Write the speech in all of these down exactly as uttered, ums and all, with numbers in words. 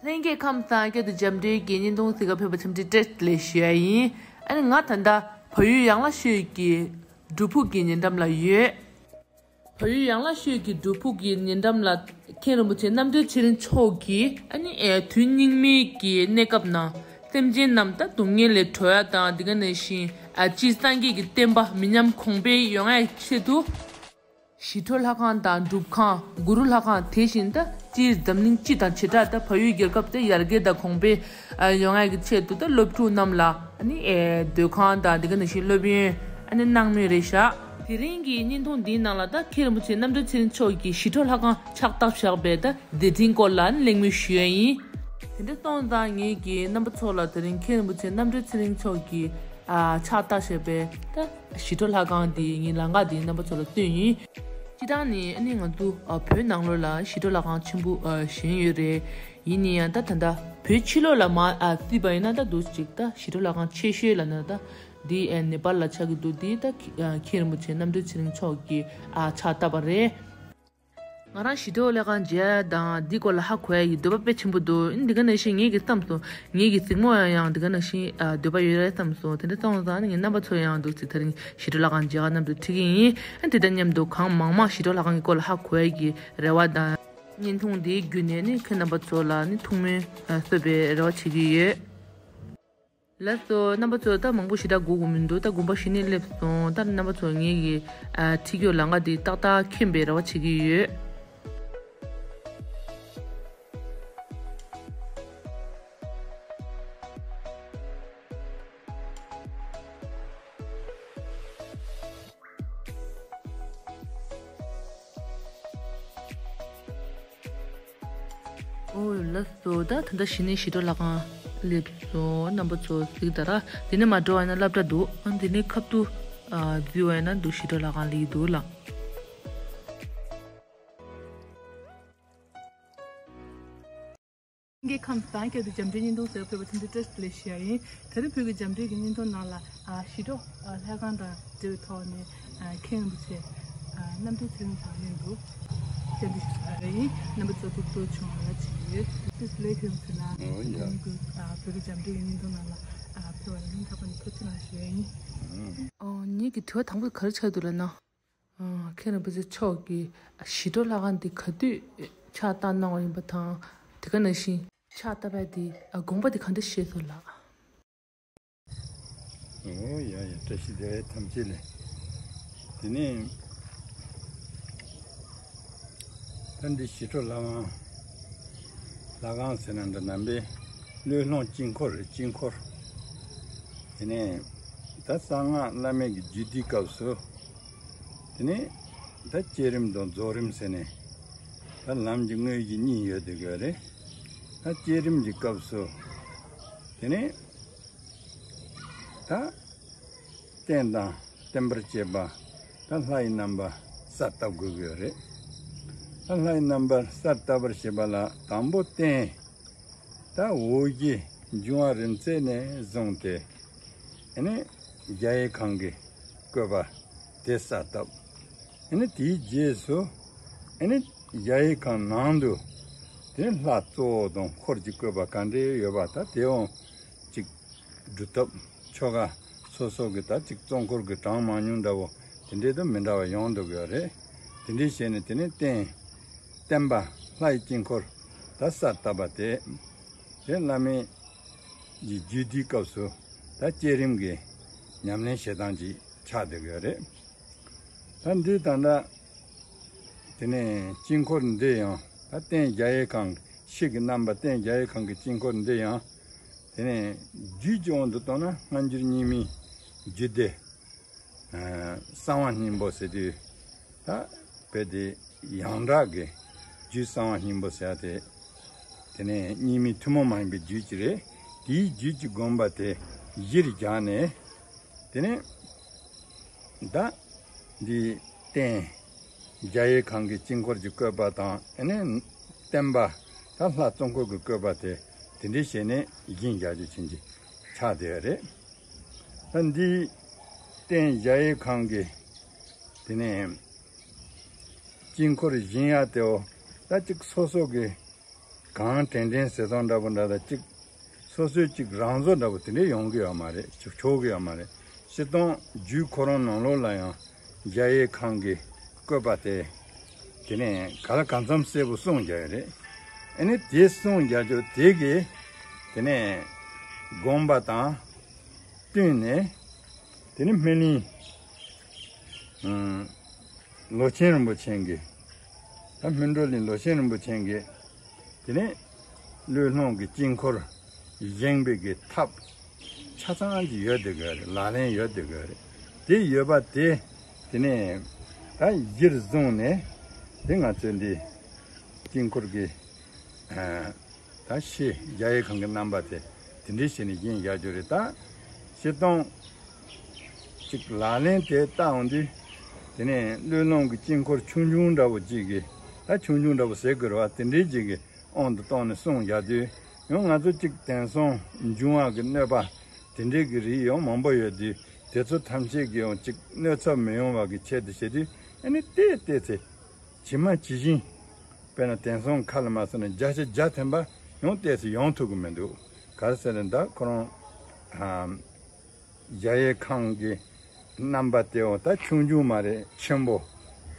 ལྷན་རྒྱས་ཁམས་བཟང་། སྐད་དུ་འཇམ་འདྲེས་ཀྱི་བརྙན་ཐུང་གཟིགས་ག་ཕེབས་པ་འཚམས་འདྲི་བཀྲ་ཤིས་བདེ་ལེགས་ཞུ་ཡ་ཡིན། ཨ་ནི་ང་ད་ལྟ་བལ་ཡུལ་ཡང་ལ་ཤོད་ཀྱི་སྒྲུབ་ཕུག་གི་ཉེ་འགྲམ་ལ་ཡོད། བལ་ཡུལ་ཡང་ལ་ཤོད་ཀྱི་སྒྲུབ་ཕུག་གི་ཉེ་འགྲམ་ལ་མཁན་རིན་པོ་ཆེ་རྣམ་གྲོལ་ཚེ་རིང་མཆོག་གིས་ཨ་ནི་ཨེ་དུས་སྙིགས་མའི་གི་གནས་སྐབས་ནང་སེམས་ཅན་རྣམས་ད་སྡུག་བསྔལ་ལས་གྲོལ་ཡ་དང་། དེ་ག་ནང་བཞིན་ཨ་སྤྱིར་སངས་རྒྱས་ཀྱི་བསྟན་པ་མི་ཉམས་གོང་འཕེལ་ཡོང་ཡ་ཆེད་དུ། ཞི་ཁྲོ་ལྷ་ཁང་དང་སྒྲུབ་ཁང་། གུ་རུ་ལྷ་ཁང་། དེ་བཞིན་ད་སྤྱིར་འཛམ་གླིང་སྤྱི་དང་བྱེ་བྲག་ད་བལ་ཡུལ་རྒྱལ་ཁབ་དེ་ཡར་རྒྱས་དང་གོང་འཕེལ་ཨ་ཡོང་ཡ་གི་ཆེད་དུ་ད་སློབ་ཕྲུག་རྣམས་ལ་ཨ་ནི་ཨེ་སྡོད་ཁང་དང་། དེ་ག་ནང་བཞིན་སློབ་ཡོན་ཨ་ནི་གནང་མུས་རེད་ཤག་དེ་རིང་གི་བརྙན་ཐུང་འདིའི་ནང་ལ་ད་མཁན་རིན་པོ་ཆེ་རྣམ་གྲོལ་ཚེ་རིང་མཆོག་གིས་ཞི་ཁྲོ་ལྷ་ཁང་ཕྱག་བཏབ་བཞག་པའི་ད་མཛད་འཕྲིན་སྐོར་ལ་ཨ་ནི་གླེང་མོལ་ཞུ་ཡ་ཡིན། དེ་འདྲ་སོང་ཙང་ངེད་ཀྱིས་རྣམ་པ་ཚོ་ལ་དེ་རིང་མཁན་རིན་པོ་ཆེ་རྣམ་གྲོལ་ཚེ་རིང་མཆོག་གིས་ཨ་ཕྱག་བཏབ་བཞག་པའི་ད་ཞི་ཁྲོ་ལྷ་ཁང་དེ་ངའི་ལམ་ཁ་དེ་རྣམ་པ་ཚོ་ལ་སྟོན་ཡིན། སྤྱིར་བཏང་ནི་ཨ་ནི་ང་ཚོ་ཨ་བོད་ནང་ལོགས་ལ་ཞི་ཁྲོ་ལྷ་ཁང་ཆེན་པོ་ཨ་གཞན་ཡོད་རེད། ཡིན་ན་ཡང་ད་ད་ལྟ་བོད་ཕྱི་ལོགས་ལ་མར་ཨ་བརྩིས་པ་ཡིན་ན་ད་འདུག་ཅིག་ད་ཞི་ཁྲོ་ལྷ་ཁང་ཆེ་ཤོས་ལབ་ན་ད་འདི་ཨ་ནེ་པཱལ་ལ་ཆགས་ཀྱི་འདུག་འདི་ད་ཨ་མཁན་རིན་པོ་ཆེ་རྣམ་གྲོལ་ཚེ་རིང་མཆོག་གིས་ཨ་ཕྱག་བཏབ་པ་རེད། ང་རང་ཞི་ཁྲོ་ལྷ་ཁང་མཇལ་ཡ་དང་འདི་སྐོར་ལ་ཧ་གོ་ཡ་ཡི་འདོད་པ་དཔེ་ཆེན་པོ་འདུག་འདི་ག་ནང་བཞིན་ངེད་ཀྱི་བསམ་སོང་། ངེད་ཀྱི་གཟིགས་མོ་ཡང་ཡང་འདི་ག་ནང་བཞིན་ཨ་འདོད་པ་ཡོད་རེད་བསམ་སོང་། དེ་འདྲ་སོང་ཙང་ངེད་རྣམ་པ་ཚོ་ཡང་འདུག་ཅིག་དེ་རིང་ཞི་ཁྲོ་ལྷ་ཁང་མཇལ་ཁ་མཉམ་དུ་ཁྲིད་ཀྱི་ཡིན། ཨ་དེ་དང་མཉམ་དུ་གང་མང་མང་ཞི་ཁྲོ་ལྷ་ཁང་གི་སྐོར་ལ་ཧ་གོ་ཡ་གི་རེ་བ་དང་། བརྙན་ཐུང་འདིའི་བརྒྱུད་ནས་ནི་ཁྱེད་རྣམ་པ་ཚོ་ལ་ནི་ཐུགས་སྨོན་གསོས་པའི་རེ་བ་བྱེད་ཀྱི་ཡོད། ལགས་སོ། རྣམ་པ་ཚོ་ད་མང་པོ་ཞེ་དྲག་སྒུག་དགོས་མི་འདུག་ད་དགོངས་པ་ཞུས་ནས་སླེབས་སོང་། ད་རྣམ་པ་ཚོ་ངེད་ཀྱི་ཨ་ཁྲིད་སྐྱོད་ལམ་ཁ་འདི་ཏག་ཏག་མཁྱེན་པའི་རེ་བ་བྱེད་ཀྱི་ཡོད། ཨོ་ལགས་སོ། ད་ད་ལྟ་གཞི་ནས་ཞི་ཁྲོ་ལྷ་ཁང་སླེབས་སོང་། རྣམ་པ་ཚོ་གཟིགས་དང་ར། འདི་ནས་མར་འགྲོ་བ་ཡིན་ན་སློབ་གྲྭ་འདུག་ཨ་འདི་ནས་ཁ་ཐུག་ཨ་འཛུལ་བ་ཡིན་ན་འདུག་ཞི་ཁྲོ་ལྷ་ཁང་སླེབས་འདུག་ལགས། ལྷན་རྒྱས་ཁམས་བཟང་། སྐད་དུ་འཇམ་འདྲེས་བརྙན་ཐུང་གཟིགས་ག་ཕེབས་པ་འཚམས་འདྲི་བཀྲ་ཤིས་བདེ་ལེགས་ཞུ་ཡ་ཡིན། དེ་རིང་བོད་ཀྱི་འཇམ་འདྲེས་ཀྱི་བརྙན་ཐུང་ནང་ལ་ཨ་ཞི་ཁྲོ་ཨ་ལྷ་ཁང་དང་འབྲེལ་བའི་ཐོག་ནས་ཨ་མཁན་རིན་པོ་ཆེ་ཨ་རྣམ་གྲོལ་ཚེ་རིང་ལགས་མཉམ་དུ་བཅར་འདྲི་ཞུ་ཡ་ཡིན། རྣམ་པ་ཚོ་ཐུགས་གཙོ་བྱུང་བ་ལ་ཅིག་ཡོད། བཀྲ་ཤིས་བདེ་ལེགས། མཁན་རིན་པོ་ཆེ་ལགས། ཨོ་ཡ། དེ་རིང་གི་ཨ་བོད་ཀྱི་འཇམ་འདྲེས་ཀྱི་བརྙན་ཐུང་ནང་ལ་ཨ་ཕེབས་པ་ལ་སྙིང་ཐག་པ་ནས་ཐུགས་རྗེ་གནང་ཞུ་ཡ་ཡིན། ཨོ་ངེད་ཀྱི་དྲི་བ་དང་པོ་ག་རེ་ཆགས་འདུག་ལབ་ན། ཨ་མཁན་རིན་པོ་ཆེ་མཆོག་གིས་ཞི་ཁྲོ་ལྷ་ཁང་འདི་ག་དུས་ཕྱག་བཏབ་གནང་བ་ཡིན་པ་དང་། དེ་ག་ནང་བཞིན་ཕྱག་བཏབ་པ་དེ་དགོངས་པ་དེ་ག་འདྲ་བཞེས་སོང་ལགས། ཨོ་ཡ་ཡ། བཀྲ་ཤིས་བདེ་ལེགས་ཐམས་ཅད་ལ། དེ་ནས་ད་འདི་ཞི་ཁྲོ་ལྷ་ཁང་། ལྷ་ཁང་ཟེར་ན་འདི་ནང་པའི་བློས་བསླངས་དཀྱིལ་འཁོར་རེད། དཀྱིལ་འཁོར། དེ་ནས་ད་གསང་སྔགས་བླ་མེད་ཀྱི་རྒྱུད་སྡེའི་སྐབས་སུ། དེ་ནས་ད་བསྐྱེད་རིམ་དང་རྫོགས་རིམ་ཟེར་ནས་ད་ལམ་གྱི་དངོས་གཞི་གཉིས་ཡོད་དེ་ག་རེད། ད་བསྐྱེད་རིམ་གྱི་སྐབས་སུ་དེ་ནས་ད་རྟེན་དང་བརྟེན་པར་བཅས་པ་ད་ལྷ་ཡི་རྣམ་པ་གསལ་བཏབ་དགོས་ཀྱི་ཡོད་རེད། ད་ལྷ་ཡི་རྣམ་པ་གསལ་བཏབ་པར་བྱེད་པ་ལ་དང་པོ་རྟེན། ད་འོ་བརྒྱལ་འབྱུང་བ་རིམ་བརྩེགས་ནས་བཟུང་སྟེ། ཨ་ནི་གྱ་ཡི་ཁང་གི་བཀོད་པ་དེ་གསལ་བཏབ། ཨ་ནི་དེའི་རྗེས་སུ་ཨ་ནི་གྱ་ཡི་ཁང་ནང་དུ་དེ་ལྷ་གཙོ་བོ་དང་འཁོར་གྱི་བཀོད་པ་ག་འདྲ་ཡོད་པ་ད་དེའང་ཅིག་སྒྲུབ་ཐབས་ཆོ་ག་སོ་སོ་གི་ད་ཅིག་གཙོ་འཁོར་གྱི་གྲངས་མང་ཉུང་འདྲ་བོ་དེ་འདྲའི་དུ་མི་འདྲ་བ་ཡོང་འདུག་ཡོད་རེད། དེ་འདྲའི་བྱས་ནས་དེ་ནས་རྟེན། བརྟེན་པ་ལྷ་ཡི་དཀྱིལ་འཁོར་ད་གསལ་བཏབ་པ་དེ། དེ་བླ་མེད་ཀྱི་རྒྱུད་སྡེའི་སྐབས་སུ་ད་བསྐྱེད་རིམ་གྱི་ཉམས་ལེན་བྱེད་སྟངས་ཅིག་ཆགས་བསྡད་ཡོད་རེད། ད་འདི་ད་ལྟ་དེ་ནས་དཀྱིལ་འཁོར་འདི་ཡང་ད་རྟེན་གྱ་ཡི་ཁང་ཕྱི་གི་རྣམ་པ་རྟེན་གྱ་ཡི་ཁང་གི་དཀྱིལ་འཁོར་འདི་ཡང་དེ་ནས་རྒྱུད་ཀྱི་དབང་དུ་བཏང་ན་སྔ་འགྱུར་རྙིང་མའི་རྒྱུད་སྡེ། ཨ་གསང་བ་སྙིང་པོ་ཟེར་དུས་ད་བོད་དེ་ཡང་གྲགས་ཀྱི་རྒྱུད་གསང་བ་སྙིང་པོ་ཟེར་ཡ་དེ། དེ་ནས་རྙིང་མའི་ཐུན་མོང་མ་ཡིན་པའི་རྒྱུད་ཅིག་རེད། དེའི་རྒྱུད་ཀྱི་དགོངས་པ་དེ་གཞིར་བཞག་ནས། དེ་ནས་ད་འདི་རྟེན་གྱ་ཡི་ཁང་གི་དཀྱིལ་འཁོར་གྱི་བཀོད་པ་དང་། ཨ་ནི་བརྟེན་པ་ད་ལྷ་གཙོ་འཁོར་གྱི་བཀོད་པ་དེ་དེ་འདྲའི་བྱས་ནས་བཞིན་བཞག་རྒྱུ་ཆེན་གྱི་ཆགས་བསྡད་ཡོད་རེད། ད་འདི་རྟེན་གྱ་ཡི་ཁང་གི་དེ་ནས་དཀྱིལ་འཁོར་བཞེངས་ཡ་དེའོ་ད་ཅིག་སོ་སོ་གི་ གང་དྲན་དྲན་ཟེར་སྟངས་འདྲ་པོ་འདྲ་དང་གཅིག་སོ་སོའི་གཅིག་རང་བཟོ་འདྲ་པོ་དེ་འདྲས་ཡོང་གི་ཡོད་མ་རེད། ཆོག་གི་ཡོད་མ་རེད། སྤྱིར་བཏང་རྒྱུད་ཁོ་རང་ནང་ལོགས་ལ་ཡང་རྒྱ་ཡེ་ཁང་གི་བཀོད་པ་དེ་དེ་ནས་ག་ལ་གང་འཚམ་གསལ་པོ་གསུངས་བཞག་ཡོད་རེད། ཨ་ནི་དེ་གསུངས་བཞག་རྒྱུ་དེ་གི་དེ་ནས་དགོངས་པ་དང་བསྟུན་ནས་དེ་ནི་སྨིན་གླིང་ལོ་ཆེན་རིན་པོ་ཆེན་གྱི་ད་སྨིན་གྲོལ་གླིང་ལོ་ཆེན་རིན་པོ་ཆེན་གྱི་དེ་ནས་བློས་སློང་གི་དཀྱིལ་འཁོར་བཞེངས་པའི་གི་ཐབས་ཆ་ཚང་གི་ཡོད་དེ་ག་རེད། ལག་ལེན་ཡོད་དེ་ག་རེད། དེ་ཡོད་པ་དེ་དེ་ནས་ད་གཞིར་བཟུང་ནས་དེ་ང་ཚོས་འདི་དཀྱིལ་འཁོར་གྱི་ད་ཤེས་རྒྱ་ཡེ་ཁང་གི་རྣམ་པ་དེ་དེ་འདྲའི་བྱས་ནས་བཞེངས་བཞག་རྒྱུ་རེད། ད་སྤྱིར་བཏང་གཅིག་ལག་ལེན་དེ་བལྟ་འོང་དུས་དེ་ནས་བློས་སློང་གི་དཀྱིལ་འཁོར་ཆུང་ཆུང་འདྲ་བོ་གཅིག་གི་ད་ཆུང་ཆུང་འདྲ་བོ་ཟེར་དགོས་རེད་བ། དེ་འདྲའི་གཅིག་གི་དབང་དུ་བཏང་ནས་གསུངས་བཞག་དུས་ཡང་ང་ཚོ་གཅིག་དེང་སང་འབྱུང་བ་གི་གནོད་པ་དེ་འདྲའི་གི་རིགས་ཡང་མང་པོ་ཡོད་དུས་དེ་ཚོ་ཐམས་ཅད་ཀྱི་ཡང་གཅིག་གནོད་ཚབས་མི་ཡོང་བ་གི་ཆེད་དུ་བྱེད་དུས་ཨ་ནི་ཏོག་ཙམ་ཏོག་ཙམ་ཇི་མ་ཇི་བཞིན། དཔེར་ན་དེང་སང་ཁ་ལ་མ་སོང་ན་བརྒྱ་ཆ་བརྒྱ་ཐམ་པ་ཡང་ཏོག་ཙམ་ཡོང་ཐུབ་ཀྱི་མི་འདུག་ག་རེ་ཟེར་ན་ད་ཁོ་རང་ཨམ་རྒྱ་ཡེ་ཁང་གི་རྣམ་པ་དེ་འོ་ད་ཆུང་ཆུང་མ་རེད། ཆེན་པོ་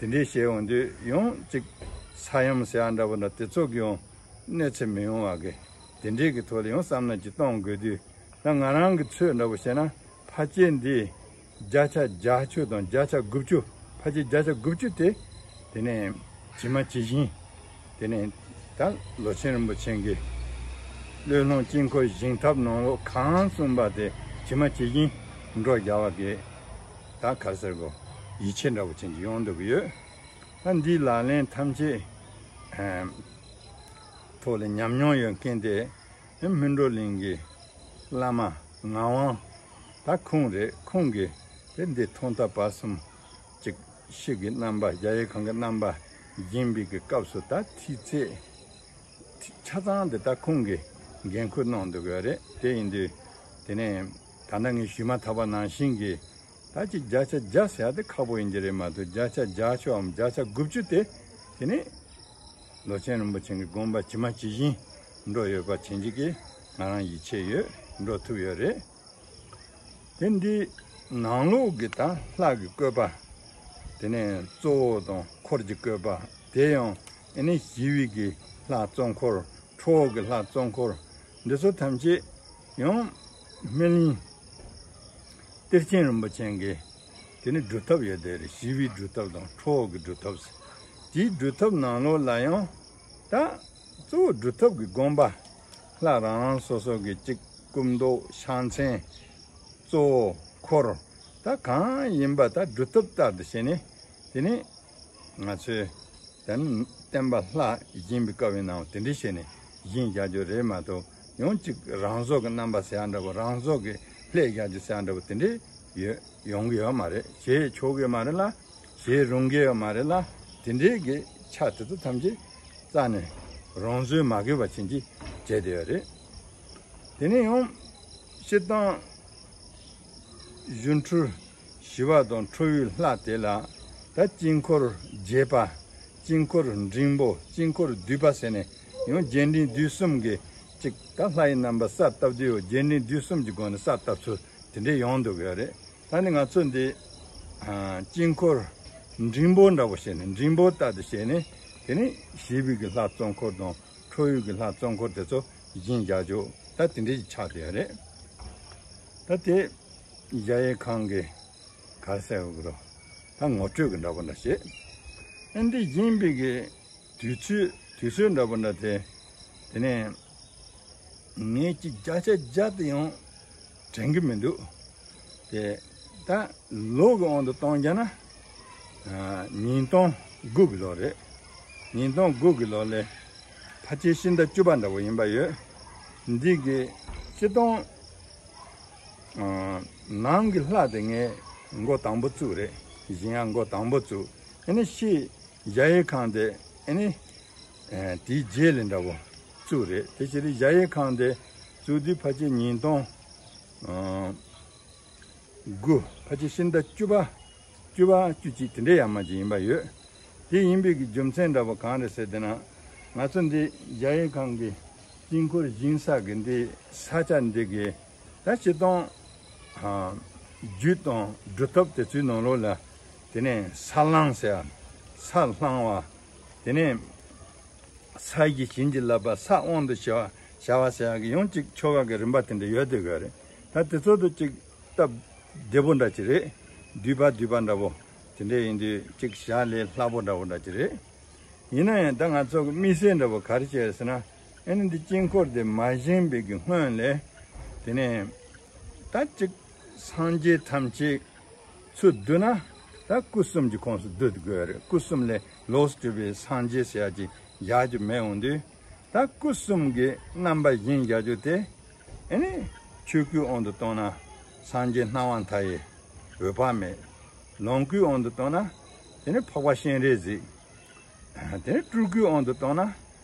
དེ་འདྲའི་བྱས་འོང་དུས་ཡང་གཅིག་ས་ཡོམ་ཟེར་ཡ་འདྲ་པོ་འདྲ་དེ་ཚོ་གི་ཡང་གནོད་འཚེ་མི་ཡོང་བ་གི་དེ་འདྲའི་གི་ཐོག་ལ་ཡང་བསམ་བློ་ཅིག་གཏོང་དགོས་དུས། ད་ང་རང་གི་ཚོད་འདྲ་པོ་བཤད་ན་ཕལ་ཆེར་འདི་བརྒྱ་ཆ་བརྒྱད་ཅུ་དང་བརྒྱ་ཆ་དགུ་བཅུ། ཕལ་ཆེར་བརྒྱ་ཆ་དགུ་བཅུ་དེ་དེ་ནས་ཇི་མ་ཇི་བཞིན་དེ་ནས་ད་ལོ་ཆེན་རིན་པོ་ཆེ་གི་བློས་སློང་དཀྱིལ་འཁོར་བཞེངས་ཐབས་ནང་ལོགས་གང་གསུངས་པ་དེ་ཇི་མ་ཇི་བཞིན་འགྲོ་རྒྱག་པ་གི་ད་ག་རེ་ཟེར་དགོས། ཡིད་ཆེས་འདྲ་པོ་ཅན་གྱི་ཡོང་འདུག་གི་ཡོད། ད་འདིའི་ལག་ལེན་ཐམས་ཅད་ཐོག་ལ་ཉམས་མྱོང་ཡོད་མཁན་དེ་སྨིན་གྲོལ་གླིང་གི་བླ་མ་ངག་དབང་ད་ཁོང་རེད། ཁོང་གིས་དེ་འདི་ཐོག་མཐའ་བར་གསུམ་གཅིག་ཕྱི་གི་རྣམ་པ་རྒྱ་ཡེ་ཁང་གི་རྣམ་པ་བཞེངས་པའི་གི་སྐབས་སུ་ད་ཐིག་ཚད་ཆ་ཚང་དེ་ད་ཁོང་གིས་འགན་ཁུར་གནང་འདུག་ཡོད་རེད། དེ་ཡིན་དུས་དེ་ནས་ད་ལྟ་ངས་ཞུས་མ་ཐག་པ་ནང་བཞིན་གྱི་ད་ཅིག་བརྒྱ་ཆ་བརྒྱ་ཟེར་ཡ་དེ་ཁག་པོ་ཡིན་གྱི་རེད་མ་གཏོགས་བརྒྱ་ཆ་བརྒྱད་ཅུའམ་བརྒྱ་ཆ་དགུ་བཅུ་དེ་དེ་ནས་ལོ་ཆེན་རིན་པོ་ཆེ་གི་དགོངས་པ་ཇི་མ་ཇི་བཞིན་འགྲོ་ཡོད་པ་བྱིན་གྱིས་ང་རང་ཡིད་ཆེས་ཡོད། འགྲོ་ཐུབ་ཡོད་རེད། དེ་འདི་ནང་ལོགས་ཀྱི་ད་ལྷ་གི་བཀོད་པ། དེ་ནས་གཙོ་བོ་དང་འཁོར་གྱི་བཀོད་པ། དེ་ཡང་ཨེ་ནི་ཞི་བའི་གི་ལྷ་གཙོ་འཁོར། ཁྲོ་བོ་གི་ལྷ་གཙོ་འཁོར། འདི་ཚོ་ཐམས་ཅད་ཡང་སྨིན་གླིང་གཏེར་ཆེན་རིན་པོ་ཆེ་གི་དེ་ནི་སྒྲུབ་ཐབས་ཡོད་དེ་རེད། ཞི་བའི་སྒྲུབ་ཐབས་དང་ཁྲོ་བོ་གི་སྒྲུབ་ཐབས། དེའི་སྒྲུབ་ཐབས་ནང་ལོགས་ལ་ཡང་ད་གཙོ་བོ་སྒྲུབ་ཐབས་ཀྱི་དགོངས་པ། ལྷ་རང་རང་སོ་སོ་གི་གཅིག་སྐུ་མདོག་ཕྱག་མཚན། གཙོ་བོ་འཁོར། ད་གང་ཡིན་པ་ད་སྒྲུབ་ཐབས་ལྟར་དུ་བྱས་ནས་དེ་ནས་ང་ཚོས་ད་ནི་བསྟན་པ་ལྷ་བཞེངས་པའི་སྐབས་ཡིན་ནའང་དེ་འདྲ་བྱས་ནས་བཞེངས་བཞག་རྒྱུ་རེད་མ་གཏོགས་ཡང་གཅིག་རང་བཟོ་གི་རྣམ་པ་ཟེར་ཡ་འདྲ་པོ་རང་བཟོ་གི་ལྷད་བཞག་རྒྱུ་ཟེར་ཡ་འདྲ་པོ་དེ་འདྲ་ཡོད་ཡོང་གི་ཡོད་མ་རེད། བྱེད་ཆོག་གི་ཡོད་མ་རེད་ལ། བྱེད་རུང་གི་ཡོད་མ་རེད་ལ། དེ་འདྲའི་གི་ཆ་དེ་ཚོ་ཐམས་ཅད་རྩ་ནས་རང་བཟོས་མ་དགོས་པ་བྱིན་གྱིས་བྱས་བསྡད་ཡོད་རེད། དེ་ནས་ཡང་སྤྱིར་བཏང་སྒྱུ་འཕྲུལ་ཞི་བ་དང་ཁྲོ་བོའི་ལྷ་དེ་ལ་ད་དཀྱིལ་འཁོར་རྒྱས་པ། དཀྱིལ་འཁོར་འབྲིང་པོ། དཀྱིལ་འཁོར་བསྡུས་པ་ཟེར་ནས་ཡང་རྒྱས་འབྲིང་བསྡུས་གསུམ་གྱི་གཅིག་ད་ལྷ་ཡི་རྣམ་པ་གསལ་བཏབ་དུས་ཡང་རྒྱས་འབྲིང་བསྡུས་གསུམ་གྱི་སྒོ་ནས་གསལ་བཏབ་ཚུལ་དེ་འདྲས་ཡོང་འདུག་ཡོད་རེད། ད་ནི་ང་ཚོ་འདི་ཨ་དཀྱིལ་འཁོར་འབྲིང་པོ་འདྲ་པོ་བྱས་ནས་འབྲིང་པོ་ལྟར་དུ་བྱས་ནས་དེ་ནི་ཞི་བའི་གི་ལྷ་གཙོ་འཁོར་དང་ཁྲོ་བོའི་གི་ལྷ་གཙོ་འཁོར་དེ་ཚོ་བཞེངས་བཞག་རྒྱུ་ད་དེ་འདྲས་ཀྱི་ཆགས་བསྡད་ཡོད་རེད། ད་དེ་རྒྱ་ཡེ་ཁང་གི་ག་རེ་ཟེར་དགོས་རེད། ད་ངོ་སྤྲོད་ཀྱི་འདྲ་པོ་འདྲ་བྱས། ཨ་འདི་བཞེངས་པའི་གི་དུས་ཚོད་དུས་ཚོད་འདྲ་པོ་འདྲ་དེ་དེ་ནས་ངས་ཅིག་བརྒྱ་ཆ་བརྒྱ་དེ་ཡང་དྲན་གྱི་མི་འདུག་དེ་ད་ལོ་གི་དབང་དུ་གཏོང་རྒྱུ་ན་ཨ་ཉིས་སྟོང་དགུ་གི་ལོ་རེད། ཉིས་སྟོང་དགུ་གི་ལོ་ལས་ཕལ་ཆེར་ཕྱི་ཟླ་བཅུ་པ་འདྲ་པོ་ཡིན་པ་ཡོད། འདི་གི་སྤྱིར་བཏང་ཨ་ནང་གི་ལྷ་དེ་ངས་མགོ་དང་པོ་བཙུགས་རེད། བཞེངས་ཡ་མགོ་དང་པོ་བཙུགས། ཨ་ནི་ཕྱི་གཞལ་ཡས་ཁང་དེ་ཨ་ནི་ཨ་དེའི་རྗེས་ལ་འདྲ་པོ་བཙུགས་རེད། དེ་བྱས་ཏེ་གཞལ་ཡས་ཁང་དེ་བཙུགས་དུས་ཕལ་ཆེར་ཉིས་སྟོང་ཨ་དགུ། ཕལ་ཆེར་ཕྱི་ཟླ་བཅུ་པ་བཅུ་པ་བཅུ་གཅིག་དེ་འདྲའི་ཡར་མར་ཅིག་ཡིན་པ་ཡོད། དེ་ཡིན་པའི་གི་རྒྱུ་མཚན་འདྲ་པོ་གང་རེད་ཟེར་དེ་ན། ང་ཚོ་འདི་རྒྱ་ཡིག་ཁང་གི་དཀྱིལ་འཁོར་བཞེངས་ས་གི་འདི་ས་ཆ་འདི་གི་ད་སྤྱིར་བཏང་ཨ་རྒྱུད་དང་སྒྲུབ་ཐབས་དེ་ཚོའི་ནང་ལོགས་ལ་དེ་ནས་ས་བསླང་ཟེར་ཡ། ས་བསླང་བ། དེ་ནས་ས་གཞི་བྱིན་གྱིས་བརླབས་པ། ས་དབང་དུ་བྱ་བ་བྱ་བ་ཟེར་ཡ་གི་ཡང་གཅིག་ཆོ་ག་གི་རིམ་པ་དེ་འདྲ་ཡོད་དེ་གི་རེད། ད་དེ་ཚོ་དུ་གཅིག་སྟབས་བདེ་པོ་འདྲ་ཅིག་རེད། བསྡུས་པ་བསྡུས་པ་འདྲ་པོ་དེ་འདྲ་ཡིན་དུས་གཅིག་བཞག་ལས་སླ་པོ་འདྲ་པོ་འདྲ་ཅིག་རེད། ཡིན་ན་ཡང་ད་ང་ཚོ་གི་དམིགས་བསལ་འདྲ་པོ་ག་རེ་བྱས་ཟེར་ན། ཨེ་ནི་འདི་དཀྱིལ་འཁོར་དེ་མ་བཞེངས་པའི་གི་སྔོན་ལས་དེ་ནས་ད་གཅིག་སངས་རྒྱས་ཐམས་ཅད་ཚུར་བསྡུ་ན་ད་སྐུ་གསུམ་གྱི་ཁོངས་སུ་བསྡུ་དགོས་རེད། སྐུ་གསུམ་ལས་ལོགས་སུ་གྲུབ་པའི་སངས་རྒྱས་ཟེར་ཡ་ཅིག་བཞག་རྒྱུ་མེད་འོང་དུས། ད་སྐུ་གསུམ་གྱི་རྣམ་པ་བཞེངས་བཞག་རྒྱུ་དེ་ཨེ་ནི་ཆོས་སྐུའི་དབང་དུ་བཏང་ན་སངས་རྒྱས་སྣང་བ་མཐའ་ཡས་འོད་དཔག་མེད། ལོངས་སྐུའི་དབང་དུ་བཏང་ན་དེ་ནི་འཕགས་པ་སྤྱན་རས་གཟིགས། དེ་ནི་སྤྲུལ་སྐུའི་དབང་དུ་བཏང་ན་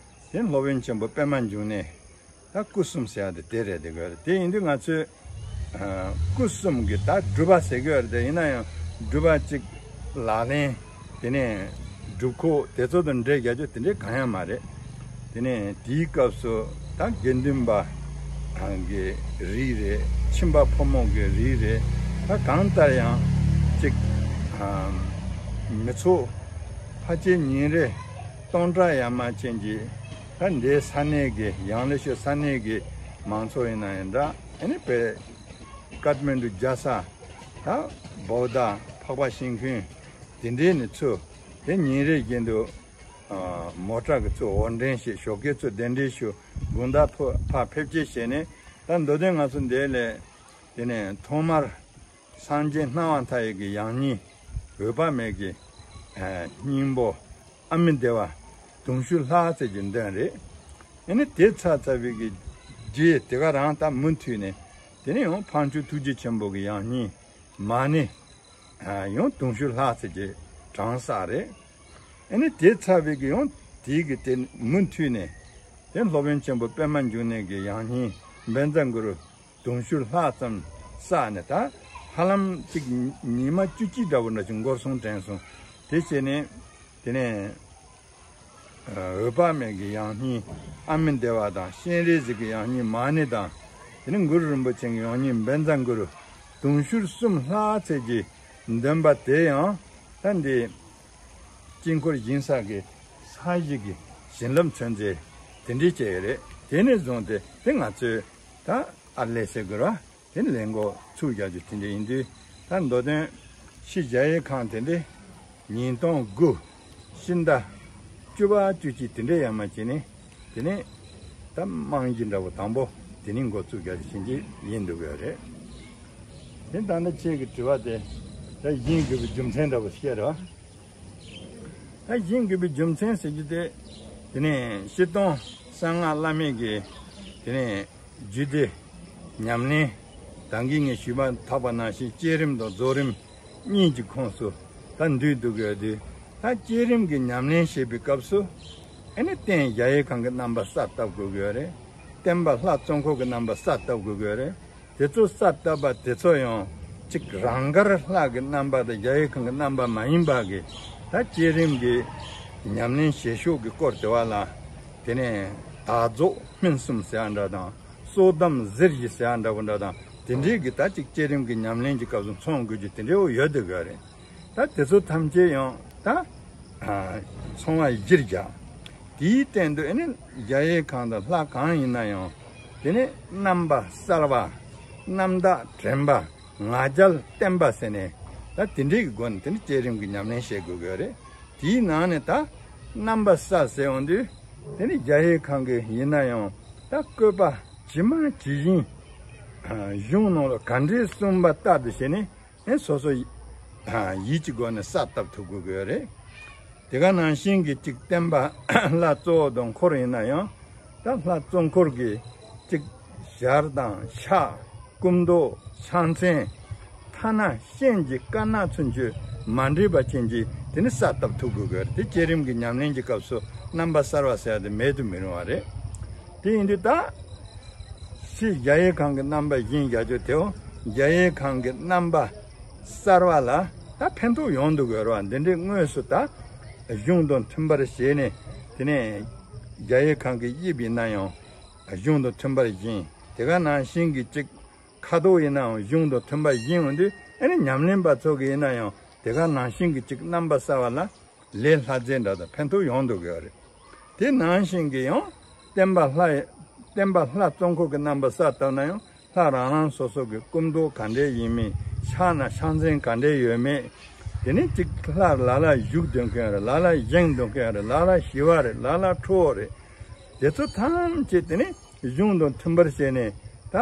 དེ་ནི་སློབ་དཔོན་ཆེན་པོ་པདྨ་འབྱུང་གནས། ད་སྐུ་གསུམ་ཟེར་ཡ་དེ་དེ་རེད་དེ་ག་རེད། དེ་ཡིན་དུས་ང་ཚོས་ཨ་སྐུ་གསུམ་གྱི་ད་སྒྲུབ་པ་ཟེར་གི་ཡོད་རེད་དེ། ཡིན་ན་ཡང་སྒྲུབ་པ་གཅིག་ལག་ལེན་དེ་ནས་སྒྲུབ་ཁོག་དེ་ཚོ་དང་འབྲེལ་རྒྱག་རྒྱུ་དེ་འདྲའི་གང་ཡང་མ་རེད། དེ་ནས་དེའི་སྐབས་སུ་ད་དགེ་འདུན་པ་གི་རིགས་རེད། ཁྱིམ་པ་ཕོ་མོ་གི་རིགས་རེད། ད་གང་ལྟར་ཡང་གཅིག་ཨ་མི་ཚོགས་ཕལ་ཆེར་ཉིན་རེ་སྟོང་ཕྲག་ཡར་མར་ཅན་གྱི་ད་འདའི་ས་གནས་ཀྱི་ཡང་ལེ་ཤོད་ས་གནས་ཀྱི་མང་ཚོགས་ཡིན་ན་ཡང་འདྲ། ཨ་ནི་བོད་ཀ་ཐ་མན་ཌུ་རྒྱལ་ས་ད་བོ་དྷ་འཕགས་པ་ཤིང་ཀུན་དེ་འདྲའི་ནི་ཚུར་དེ་ཉིན་རེ་བཞིན་དུ་ཨ་མོ་ཊ་གི་ཚུར་འོར་འདྲེན་བྱེད། ཞོགས་ཀས་ཚུར་གདན་འདྲེན་ཞུ། དགོང་དག་ཕ་ཕར་ཕེབས་སྐྱེལ་བྱས་ནས་ད་མདོ་དོན་ང་ཚོ་འདི་ལས་དེ་ནས་ཐོག་མར་སངས་རྒྱས་སྣང་བ་མཐའ་ཡས་ཀྱི་ཡང་སྙིང་འོད་དཔག་མེད་ཀྱི་ཨ་སྙིང་པོ་ཨ་མི་བདེ་བ་དུང་ཕྱུར་ལྷག་ཙམ་གྱི་འདོན་རེད། ཨ་ནི་དེ་ཚར་ཚར་བའི་གི་རྗེས་དེ་ག་རང་ད་མུ་མཐུད་ནས་དེ་ནས་ཡང་འཕགས་མཆོག་ཐུགས་རྗེ་ཆེན་པོ་གི་ཡང་སྙིང་མ་ཎི་ཨ་ཡང་དུང་ཕྱུར་ལྷག་ཙམ་གྱི་གྲངས་བསགས་རེད། ཨ་ནི་དེ་ཚར་བའི་གི་ཡང་དེའི་གི་དེ་མུ་མཐུད་ནས་དེ་སློབ་དཔོན་ཆེན་པོ་པདྨ་འབྱུང་གནས་ཀྱི་ཡང་སྙིང་བཛྲ་གུ་རུ་དུང་ཕྱུར་ལྷག་ཙམ་བསགས་ནས་ད་ཧ་ལམ་གཅིག་ཉི་མ་བཅུ་གཅིག་འདྲ་བོ་འདྲ་ཞིག་འགོར་སོང་དྲན་སོང་། དེ་བྱས་ནས་དེ་ནས་འོད་དཔག་མེད་ཀྱི་ཡང་སྙིང་ཨ་མི་བདེ་བ་དང་། སྤྱན་རས་གཟིགས་ཀྱི་ཡང་སྙིང་མ་ཎི་དང་། དེ་ནས་གུ་རུ་རིན་པོ་ཆེ་གི་ཡང་སྙིང་བཛྲ་གུ་རུ་དུང་ཕྱུར་གསུམ་ལྷག་ཙམ་གྱི་འདོན་པ་དེ་ཡང་ད་འདི་དཀྱིལ་འཁོར་བཞེངས་ས་གི་ས་གཞི་གི་བྱིན་རླབས་མཚོན་རྫས་དེ་འདྲའི་བྱས་ཡོད་རེད། དེ་ནས་བཟུང་སྟེ་དེ་ང་ཚོས་ད་ཨར་ལས་ཟེར་དགོས་ར། དེ་ནས་ལས་འགོ་ཚུགས་རྒྱག་རྒྱུ་དེ་འདྲ་ཡིན་དུས། ད་མདོ་དོན་ཕྱི་རྒྱ་ཡིག་ཁང་དེ་འདྲ་ཉིས་སྟོང་དགུ་ཕྱི་ཟླ་བཅུ་པ་བཅུ་གཅིག་དེ་འདྲ་ཡར་མར་བྱས་ནས་དེ་ནས་ད་རྨང་གཞི་འདྲ་བོ་དང་པོ་དེ་ནས་འགོ་བཙུགས་རྒྱག་རྒྱུ་ཞིག་ཡིན་འདུག་ཡོད་རེད། དེ་ད་ལྟ་ཁྱེད་ཀྱི་དྲི་བ་དེ་ད་བཞེངས་དགོས་པའི་རྒྱུ་མཚན་འདྲ་བོ་བཤད་རོགས། ད་བཞེངས་དགོས་པའི་རྒྱུ་མཚན་ཟེར་རྒྱུ་དེ། དེ་ནས་སྤྱིར་བཏང་གསང་སྔགས་བླ་མེད་ཀྱི་དེ་ནས་རྒྱུད་སྡེ་ཉམས་ལེན་ད་གིན་ངས་ཞུས་པ་ཐོག་པ་ནང་བཞིན་བསྐྱེད་རིམ་དང་རྫོགས་རིམ་གཉིས་ཀྱི་ཁོངས་སུ་ད་འདུས་འདུག་ཡོད་དུས། ད་བསྐྱེད་རིམ་གྱི་ཉམས་ལེན་བྱེད་པའི་སྐབས་སུ་ཨ་ནི་རྟེན་རྒྱ་ཡིག་ཁང་གི་རྣམ་པ་གསལ་བཏབ་དགོས་ཀྱི་ཡོད་རེད། བརྟེན་པ་ལྷ་གཙོ་འཁོར་གྱི་རྣམ་པ་གསལ་བཏབ་དགོས་ཀྱི་ཡོད་རེད། དེ་ཚོ་གསལ་བཏབ་པ་དེ་ཚོ་ཡང་གཅིག་རང་དགར་ལྷ་གི་རྣམ་པ་དང་རྒྱ་ཡིག་ཁང་གི་རྣམ་པ་མ་ཡིན་པ་གི་ད་བསྐྱེད་རིམ་གྱི་ཉམས་ལེན་བྱེད་ཕྱོགས་ཀྱི་སྐོར་དེ་བ་ལ། དེ་ནས་དག་རྫོགས་སྨིན་གསུམ་ཟེར་ཡ་འདྲ་དང་། གསོག་སྡོམ་གཟེར་བཞི་ཟེར་ཡ་འདྲ་བོ་འདྲ་དང་། དེ་འདྲའི་གི་ད་གཅིག་བསྐྱེད་རིམ་གྱི་ཉམས་ལེན་གྱི་སྐབས་སུ་ཚང་དགོས་རྒྱུ་དེ་འདྲའི་བོ་ཡོད་དེ་དགོས་རེད། ད་དེ་ཚོ་ཐམས་ཅད་ཡང་ད་ཚང་བ་གཞིར་བཞག་དེའི་སྟེང་དུ་ཨ་ནི་རྒྱ་ཡིག་ཁང་དང་ལྷ་གང་ཡིན་ན་ཡང་། དེ་ནི་རྣམ་པ་གསལ་བ། རྣམ་དག་དྲན་པ། ང་རྒྱལ་བརྟན་པ་ཟེར་ནས། ད་དེ་འདྲའི་གི་སྒོ་ནས་དེ་ནི་བསྐྱེད་རིམ་གྱི་ཉམས་ལེན་བྱེད་དགོས་ཀྱི་རེད། དེའི་ནང་ནས་ད་རྣམ་པ་གསལ་ཟེར་ཡོང་དུས། དེ་ནི་རྒྱ་ཡིག་ཁང་གི་ཡིན་ན་ཡང་ད་བཀོད་པ་ཇི་མ་ཇི་བཞིན་གཞུང་ནང་ལ་ག་འདྲའི་གསུངས་པ་ལྟར་དུ་བྱས་ནས། ཨེ་སོ་སོ་ཡིད་ཀྱི་སྒོ་ནས་གསལ་བཏབ་ཐུབ་དགོས་ཀྱི་ཡོད་རེད། དེ་ག་ནང་བཞིན་གྱི་གཅིག་བསྟན་པ་ལྷ་གཙོ་བོ་དང་འཁོར་ཡིན་ན་ཡང་། ད་ལྷ་གཙོ་འཁོར་གྱི་གཅིག་ཞལ་དང་ཕྱག་སྐུ་མདོག་ཕྱག་མཚན། ཐ་ན་སྤྱན་གྱི་དཀར་ནག་ཚུན་ཆོད་མ་འདྲེས་པ་ཅན་གྱི་དེ་ནི་གསལ་བཏབ་ཐུབ་དགོས་ཀྱི་ཡོད་རེད། དེ་བསྐྱེད་རིམ་གྱི་ཉམས་ལེན་གྱི་སྐབས་སུ་རྣམ་པ་གསལ་བ་ཟེར་ཡ་དེ་མེད་དུ་མི་རུང་བ་རེད། དེ་ཡིན་དུས་ད་ཕྱི་རྒྱ་ཡིག་ཁང་གི་རྣམ་པ་བཞེངས་རྒྱག་རྒྱུ་དེའོ། རྒྱ་ཡིག་ཁང་གི་རྣམ་པ་གསལ་བ་ལ་ད་ཕན་ཐོགས་ཡོང་འདུག་ཡོད་རེད་བ། འདི་འདྲའི་དངོས་སུ་ད་གཞུང་དང་མཐུན་པར་བྱས་ནས། དེ་ནས་ རྒྱ་ཡིག་ཁང་གི་དབྱིབས་ཡིན་ན་ཡང་གཞུང་དང་མཐུན་པར་བཞེངས། དེ་ག་ནང་བཞིན་གྱི་གཅིག་ཁ་དོག་ཡིན་ན་ཡང་གཞུང་དང་མཐུན་པར་བཞེངས་ཡོང་དུས། ཨ་ནི་ཉམས་ལེན་པ་ཚོ་གི་ཡིན་ན་ཡང་དེ་ག་ནང་བཞིན་གྱི་གཅིག་རྣམ་པ་གསར་བ་ལ་ལས་སླ་རྩལ་འདྲ་དང་ཕན་ཐོགས་ཡོང་འདུག་གི་རེད། དེ་ནང་བཞིན་གྱི་ཡང་བསྟན་པ་ལྷ་བསྟན་པ་ལྷ་གཙོ་འཁོར་གྱི་རྣམ་པ་གསར་བཏབ་ན་ཡང་ལྷ་རང་རང་སོ་སོ་གི་སྐུ་མདོག་ག་འདྲས་ཡིན་མིན། ཕྱག་ན་ཕྱག་མཚན་ག་འདྲས་ཡོད་མེད། དེ་ནས་གཅིག་ལྷ་ལ་ལ་བཞུགས་སྡོད་མཁན་རེད། ལ་ལ་བཞེངས་སྡོད་མཁན་རེད། ལ་ལ་ཞི་བ་རེད། ལ་ལ་ཁྲོ་བོ་རེད། དེ་ཚོ་ཐམས་ཅད་དེ་ནས་གཞུང་དང་མཐུན་པར་བྱས་ནས། ད་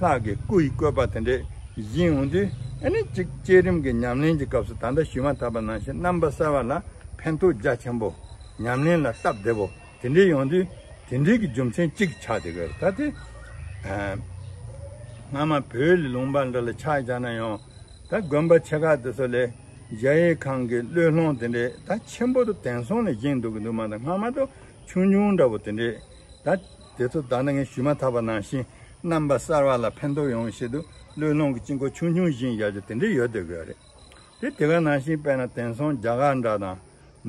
ལྷ་གི་སྐུ་ཡི་བཀོད་པ་དེ་འདྲས་བཞེངས་ཡོང་དུས། ཨ་ནི་གཅིག་བསྐྱེད་རིམ་གྱི་ཉམས་ལེན་གྱི་སྐབས་སུ་ད་ལྟ་ཞུས་མ་ཐག་པ་ནང་བཞིན་རྣམ་པ་གསར་བ་ལ་ཕན་ཐོགས་རྒྱ་ཆེན་པོ། ཉམས་ལེན་ལ་སྟབས་བདེ་པོ་དེ་འདྲས་ཡོང་དུས། དེ་འདྲས་ཀྱི་རྒྱུ་མཚན་གཅིག་ཆགས་བསྡད་ཀྱི་རེད། ད་དེ་ཨ་སྔ་མ་བོད་ལུང་པ་འདྲ་ལ་ཆ་བཞག་ན་ཡང་། ད་དགོན་པ་ཆེ་ཁག་དེ་ཚོ་ལས་རྒྱ་ཡིག་ཁང་གི་བློས་སློང་དེ་འདྲས་ད་ཆེན་པོ་དང་དེང་སང་ལ་བཞེངས་འདུག་གི་འདུག་མ་གཏོགས། སྔ་མ་དང་ཆུང་ཆུང་འདྲ་པོ་དེ་འདྲས། ད་དེ་ཚོ་ད་ནི་ངས་ཞུས་མ་ཐག་པ་ནང་བཞིན་རྣམ་པ་གསར་བ་ལ་ཕན་ཐོགས་ཡོང་བའི་ཆེད་དུ་བློས་སློང་གི་དཀྱིལ་འཁོར་ཆུང་ཆུང་བཞེངས་བཞག་རྒྱུ་དེ་འདྲས་ཡོད་བསྡད་ཀྱི་ཡོད་རེད། དེ་དེ་ག་ནང་བཞིན་དཔེར་ན་དེང་སང་རྒྱ་གར་འདྲ་དང་།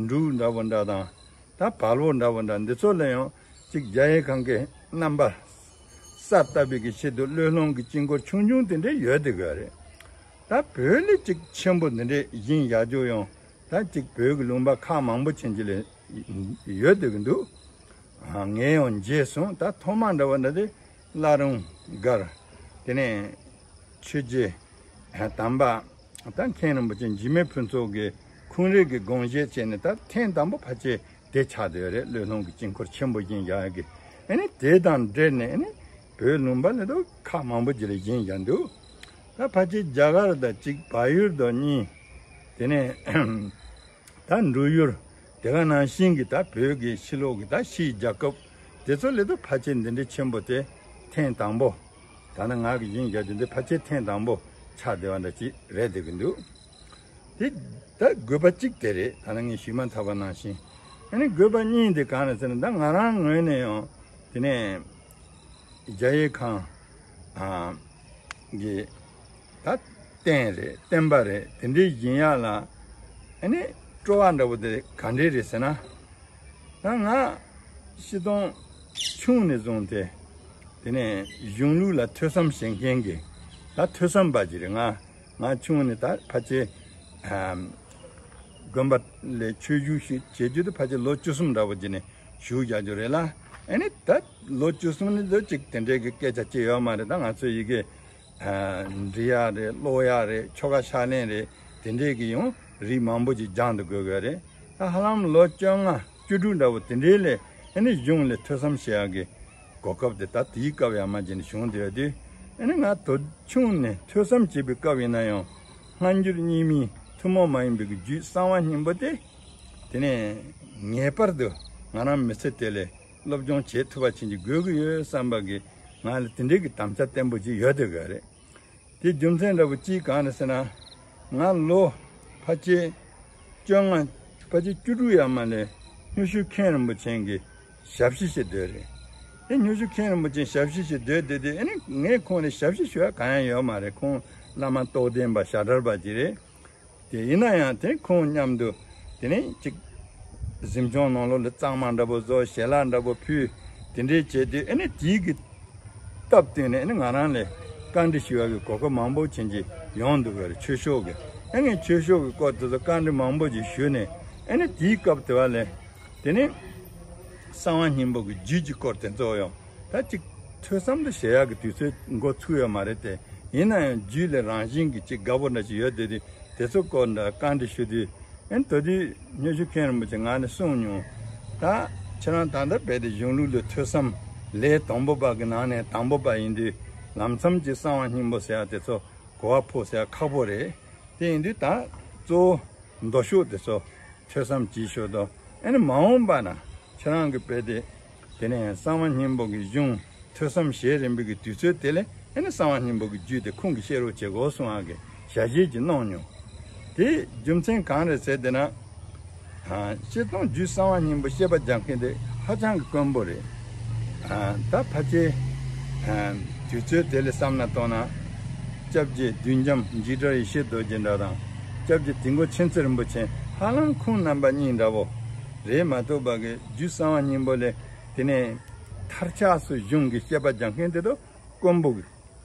འབྲུག་འདྲ་པོ་འདྲ་དང་། ད་བལ་པོ་འདྲ་པོ་འདྲ་འདི་ཚོ་ལ་ཡང་གཅིག་རྒྱ་ཡིག་ཁང་གི་རྣམ་པ་གསར་བཏབ་པའི་གི་ཆེད་དུ་བློས་སློང་གི་དཀྱིལ་འཁོར་ཆུང་ཆུང་དེ་འདྲས་ཡོད་བསྡད་ཀྱི་ཡོད་རེད། ད་བོད་ལས་གཅིག་ཆེན་པོ་འདི་འདྲས་བཞེངས་བཞག་རྒྱུ་ཡང་ད་གཅིག་བོད་ཀྱི་ལུང་པ་ཁག་མང་པོ་ཅན་གྱི་ལ་ཡོད་བསྡད་ཀྱི་འདུག་ངས་ཡང་མཇལ་སོང་། ད་ཐོག་མ་འདྲ་པོ་འདྲ་དེ་བླ་རུང་སྒར། དེ་ནས་ཆོས་རྗེ་དམ་པ་ད་མཁན་རིན་པོ་ཆེ་འཇིགས་མེད་ཕུན་ཚོགས་ཀྱི་ཁུངས་རེ་གི་དགོངས་བཞེད་བྱས་ནས། ད་ཐེངས་དང་པོ་ཕལ་ཆེར་དེ་ཆགས་བསྡད་ཡོད་རེད། བློས་སློང་གི་དཀྱིལ་འཁོར་ཆེན་པོ་བཞེངས་བཞག་ཡ་གི། ཨ་ནི་དེ་དང་འབྲེལ་ནས་ཨ་ནི་བོད་ལུང་པ་ལ་དུ་ཁག་མང་པོ་ཅིག་ལ་བཞེངས་བཞག་འདུག་ད་ཕལ་ཆེར་རྒྱ་གར་དང་གཅིག་བལ་ཡུལ་དང་གཉིས། དེ་ནས་ད་འབྲུག་ཡུལ། དེ་ག་ནང་བཞིན་གྱི་ད་བོད་ཀྱི་ཕྱི་ལོགས་ཀྱི་ད་ཕྱིའི་རྒྱལ་ཁབ་དེ་ཚོ་ལ་དུ་ཕལ་ཆེར་འདི་འདྲའི་ཆེན་པོ་དེ་ཐེངས་དང་པོ། ད་ནི་ང་གིས་བཞེངས་བཞག་རྒྱུ་འདི་ཕལ་ཆེར་ཐེངས་དང་པོ་ཆགས་བསྡད་པ་འདྲ་ཅིག་རེད་བསྡད་ཀྱི་འདུག་དེ་ད་དགོས་པ་གཅིག་དེ་རེད། ད་ནི་ངས་ཞུས་མ་ཐག་པ་ནང་བཞིན། ཨ་ནི་དགོས་པ་གཉིས་དེ་གང་རེད་ཟེར་ན། ད་ང་རང་ངོས་ནས་ཡང་དེ་ནས་རྒྱ་ཡིག་ཁང་ཨ་གི་ད་རྟེན་རེད། བསྟན་པ་རེད། དེ་འདྲའི་བཞེངས་ཡག་ལ་ཨ་ནི་སྤྲོ་བ་འདྲ་པོ་དེ་ག་འདྲས་རེད་ཟེར་ན། ད་ང་སྤྱིར་བཏང་ཆུང་ནས་བཟུང་སྟེ་དེ་ནས་གཞུང་ལུགས་ལ་ཐོས་བསམ་བྱེད་མཁན་གྱི་ད་ཐོས་བསམ་པ་ཅིག་རེད། ང་ང་ཆུང་ནས་ད་ཕལ་ཆེར་ཨམ་དགོན་པ་ལ་ཆོས་ཞུགས་ཤིག་བྱེད་རྒྱུ་དེ་ཕལ་ཆེར་ལོ་བཅུ་གསུམ་འདྲ་པོ་ཅིག་ནས་ཞུགས་བཞག་རྒྱུ་རེད་ལ། ཨ་ནི་ད་ལོ་བཅུ་གསུམ་ནས་ལོ་གཅིག་དེ་འདྲའི་གི་སྐད་ཆ་ཅིག་ཡོད་མ་རེད། ད་ང་ཚོ་ཡི་གེ་འབྲི་ཡག་རེད། ཀློག་ཡག་རེད། ཆོ་ག་ཕྱག་ལེན་རེད། དེ་འདྲས་ཀྱི་ཡང་རིགས་མང་པོ་ཅིག་སྦྱང་དུ་དགོས་དགོས་རེད། ད་ཧ་ལམ་ལོ་བཅོ་ལྔ་བཅུ་དྲུག་འདྲ་བོ་དེ་འདྲས་ལས་ཨ་ནི་གཞུང་ལ་ཐོས་བསམ་བྱེད་ཡག་གི་གོ་སྐབས་དེ་ད་དེའི་སྐབས་ཡར་མར་བྱས་ནས་བྱུང་བསྡད་ཡོད་དུས། ཨ་ནི་ང་དུས་ཆུང་ནས་ཐོས་བསམ་བྱེད་པའི་སྐབས་ཡིན་ན་ཡང་སྔ་འགྱུར་རྙིང་མའི་ཐུན་མོང་མ་ཡིན་པའི་གི་རྒྱུད་གསང་བ་སྙིང་པོ་དེ་དེ་ནས་ངེས་པར་དུ་ང་རང་མི་ཚེ་དེ་ལས་སློབ་སྦྱོང་བྱེད་ཐུབ་པ་བྱེད་ཀྱི་དགོས་ཀྱི་ཡོད་བསམ་པ་གི་ང་ལ་དེ་འདྲའི་གི་དམ་བཅའ་བརྟན་པོ་ཅིག་ཡོད་བསྡད་ཀྱི་རེད། དེ་རྒྱུ་མཚན་འདྲ་པོ་ཅིག་གང་རེད་ཟེར་ན། ང་ལོ་ཕལ་ཆེར་བཅོ་ལྔ་ཕལ་ཆེར་བཅུ་དྲུག་ཡར་མར་ལ་སྨྱོ་ཤུལ་མཁན་རིན་པོ་ཆེ་གི་ཞབས་ཕྱི་བྱེད་སྡོད་རེད། དེ་སྨྱོ་ཤུལ་མཁན་རིན་པོ་ཆེ་ཞབས་ཕྱི་བྱེད་སྡོད་དེ། དེ་ཨ་ནི་ངས་ཁོང་ལ་ཞབས་ཕྱི་ཞུ་ཡ་གང་ཡང་ཡོད་མ་རེད། ཁོང་བླ་མ་རྟོགས་ལྡན་པ་ཞྭ་སྒྲ་པ་ཅིག་རེད། དེ་ཡིན་ན་ཡང་དེ་ཁོང་མཉམ་དུ་དེ་ནས་ཅིག་གཟིམ་ཆུང་ནང་ལོགས་ལ་གཙང་མ་འདྲ་པོ་བཟོ། ཞལ་ལག་འདྲ་པོ་ཕུལ། དེ་འདྲས་བྱས་དུས་ཨ་ནི་དེའི་གི་སྟབས་བསྟུན་ནས་ཨ་ནི་ང་རང་ལ་བཀའ་འདྲི་ཞུ་བ་གི་གོ་སྐབས་མང་པོ་ཅན་ཅིག་ཡོང་འདུག་གི་རེད། ཆོས་ཕྱོགས་ཀྱི། ཨ་ནི་ཆོས་ཕྱོགས་ཀྱི་སྐོར་དེ་ཚོ་བཀའ་འདྲི་མང་པོ་ཅིག་ཞུས་ནས། ཨ་ནི་དེའི་སྐབས་དེ་བ་ལས་དེ་ནས་གསང་བ་སྙིང་པོ་གི་རྒྱུད་ཀྱི་སྐོར་དེ་ཚོ་ཡང་ད་ཅིག་ཐོས་བསམ་དུ་བྱེད་ཡག་གི་དུས་ཚོད་འགོ་ཚུགས་ཡོད་མ་རེད་དེ། ཡིན་ན་ཡང་རྒྱུད་ལ་རང་བཞིན་གྱི་ཅིག་དགའ་པོ་འདྲ་ཅིག་ཡོད་དེ། དེ་དེ་ཚོ་སྐོར་འདྲ་བཀའ་འདྲི་ཞུ་དུས། ཨ་ནི་ད་དུས་སྨྱོ་ཤུལ་མཁན་རིན་པོ་ཆེ་ང་ལ་གསུངས་མྱོང་། ད་ཁྱེད་རང་ད་ལྟ་རྦད་དེ་གཞུང་ལུགས་ལ་ཐོས་བསམ་ལས་དང་པོ་པ་གི་ནང་ནས་དང་པོ་པ་ཡིན་དུས། ལམ་མཚམས་ཀྱི་གསང་བ་སྙིང་པོ་ཟེར་ཡ་དེ་ཚོ་གོ་བ་ཕོག་ཟེར་ཡ་ཁག་པོ་རེད། དེ་ཡིན་དུས་ད་གཙོ་བོ་མདོ་ཕྱོགས་དེ་ཚོ་ཐོས་བསམ་བྱེད་ཤོག་དང་། ཨ་ནི་མ་འོངས་པ་ན་ཁྱེད་རང་གི་དཔེ་དེ། དེ་ནས་གསང་བ་སྙིང་པོ་གི་གཞུང་ཐོས་བསམ་བྱེད་རན་པའི་གི་དུས་ཚོད་དེ་ལས་ཨ་ནི་གསང་བ་སྙིང་པོ་གི་རྒྱུད་དེ་ཁུངས་ཀྱིས་བཤད་རོགས་བྱེད་དགོས་གསུང་བ་གི་ཞལ་བཞེས་ཀྱི་གནང་མྱོང་། དེ་རྒྱུ་མཚན་གང་རེད་ཟེར་དེ་ན། ཨ་སྤྱིར་བཏང་རྒྱུད་གསང་བ་སྙིང་པོ་བཤད་པ་རྒྱག་མཁན་དེ་ཧ་ཅང་གི་དཀོན་པོ་རེད། ཨ་ད་ཕལ་ཆེར་ཨ་དུས་ཚོད་དེ་ལ་བསམ་ན་གཏོང་ན། སྐྱབས་རྗེ་བདུད་འཇོམས་འཇིགས་བྲལ་ཡེ་ཤེས་རྡོ་རྗེ་འདྲ་དང་། སྐྱབས་རྗེ་དིལ་མགོ་མཁྱེན་བརྩེ་རིན་པོ་ཆེ་ཧ་ལམ་ཁོང་རྣམ་པ་གཉིས་འདྲ་བོ། རེད་མ་གཏོགས་པ་གི་རྒྱུད་གསང་བ་སྙིང་པོ་ལས་དེ་ནས་མཐར་ཆགས་སུ་གཞུང་གི་བཤད་པ་སྦྱང་མཁན་དེ་ཚོ་དཀོན་པོ་གི་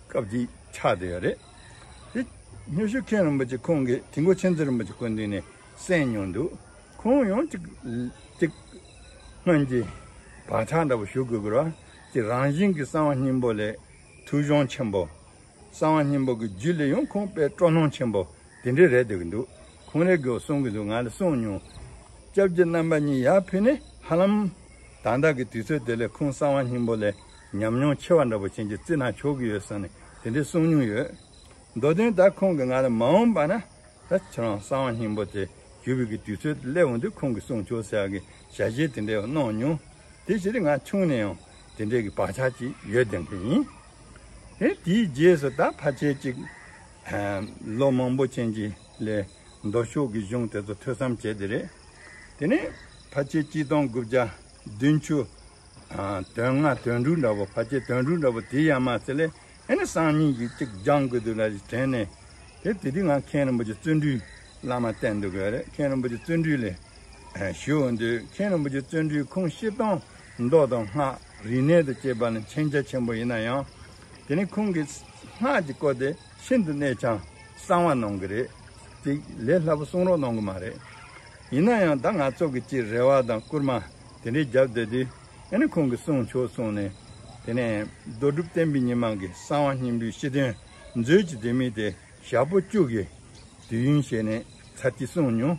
སྐབས་ཀྱི་ཆགས་བསྡད་ཡོད་རེད། དེ་སྨྱོ་ཤུལ་མཁན་རིན་པོ་ཆེ་ཁོང་གིས་དིལ་མགོ་མཁྱེན་བརྩེ་རིན་པོ་ཆེ་སྐུ་མདུན་ནས་གསན་མྱོང་འདུག་ཁོང་ཡང་ཅིག་ཅིག་སྔོན་གྱི་བག་ཆགས་འདྲ་པོ་ཞུ་དགོས་ཀྱི་རེད་བ། ཅིག་རང་བཞིན་གྱི་གསང་བ་སྙིང་པོ་ལས་ཐུགས་གཞོང་ཆེན་པོ། གསང་བ་སྙིང་པོ་གི་རྒྱུད་ལ་ཡང་ཁོང་དཔེ་སྤྲོ་སྣང་ཆེན་པོ་དེ་འདྲའི་རེད་བསྡད་ཀྱི་འདུག་ཁོང་རེ་དགོས་གསུང་གི་འདུག་ང་ལ་གསུང་མྱོང་། སྐྱབས་རྗེ་རྣམ་པ་གཉིས་ཡར་ཕེབས་ནས་ཧ་ལམ་ད་ལྟ་གི་དུས་ཚོད་དེ་ལས་ཁོང་གསང་བ་སྙིང་པོ་ལས་ཉམས་མྱོང་ཆེ་བ་འདྲ་པོ་ཅན་གྱི་རྩི་ན་ཆོག་གི་ཡོད་བསམ་ནས་དེ་འདྲའི་གསུང་མྱོང་ཡོད། མདོ་དོན་ད་ཁོང་གིས་ང་ལ་མ་འོངས་པ་ན་ད་ཁྱེད་རང་གསང་བ་སྙིང་པོ་དེ་ཞུ་བའི་གི་དུས་ཚོད་སླེབས་འོང་དུས་ཁོང་གིས་གསུང་ཆོག་ཟེར་ཡག་གི་ཞལ་བཞེས་དེ་འདྲའི་གནང་མྱོང་། དེ་བཞིན་ང་ཆུང་ནས་ཡང་དེ་འདྲའི་གི་བག་ཆགས་ཅིག་ཡོད་བསྡད་མཁན་ཡིན། དེ་དེའི་རྗེས་སུ་ད་ཕལ་ཆེར་ཅིག་ལོ་མང་པོ་ཅན་གྱི་ལས་མདོ་ཕྱོགས་ཀྱི་གཞུང་དེ་ཚོ་ཐོས་བསམ་བྱས་དེ་རེད། དེ་ནས་ཕལ་ཆེར་གཅིག་སྟོང་དགུ་བརྒྱ་བདུན་ཅུ་དོན་ལྔ་དོན་དྲུག་འདྲ་པོ་ཕལ་ཆེར་དོན་དྲུག་འདྲ་པོ་དེ་ཡར་མར་ཚེ་ལས་ཨེ་ནི་སང་ཉིན་གྱི་གཅིག་སྦྱང་དགོས་འདུག་ལ་དྲན་ནས་དེ་དེ་དུས་ང་མཁན་རིན་པོ་ཆེ་བརྩོན་འགྲུས་བླ་མ་བསྟེན་འདུག་གི་རེད། མཁན་རིན་པོ་ཆེ་བརྩོན་འགྲུས་ལས་ཞུ་འོང་དུས་མཁན་རིན་པོ་ཆེ་བརྩོན་འགྲུས་ཁོང་སྤྱིར་བཏང་མདོ་དང་སྔགས་རིག་གནས་དང་བཅས་པ་ལ་མཁྱེན་རྒྱ་ཆེན་པོ་ཡིན་ན་ཡང་དེ་ནི་ཁོང་གི་སྔགས་ཀྱི་སྐོར་དེ་ཤིན་ཏུ་གནད་ཆེན་གསང་བ་གནང་གི་རེད། ཅིག་ལས་སླ་པོ་གསུང་རོགས་གནང་གི་མ་རེད། ཡིན་ན་ཡང་ད་ང་ཚོ་གི་ཅིག་རེ་བ་དང་སྐུལ་མ་དེ་འདྲའི་རྒྱབ་བསྡད་དུས་ཨ་ནི་ཁོང་གིས་གསུང་ཆོག་གསུངས་ནས་དེ་ནས་རྡོ་གྲུབ་བསྟན་པའི་ཉི་མ་གི་གསང་བ་སྙིང་པོའི་སྤྱི་དོན་མཛོད་ཀྱི་ལྡེ་མིག་དེ་ཞག་པོ་བཅུ་གི་དུས་ཡུན་བྱས་ནས་ཚར་གཅིག་གསུངས་མྱོང་།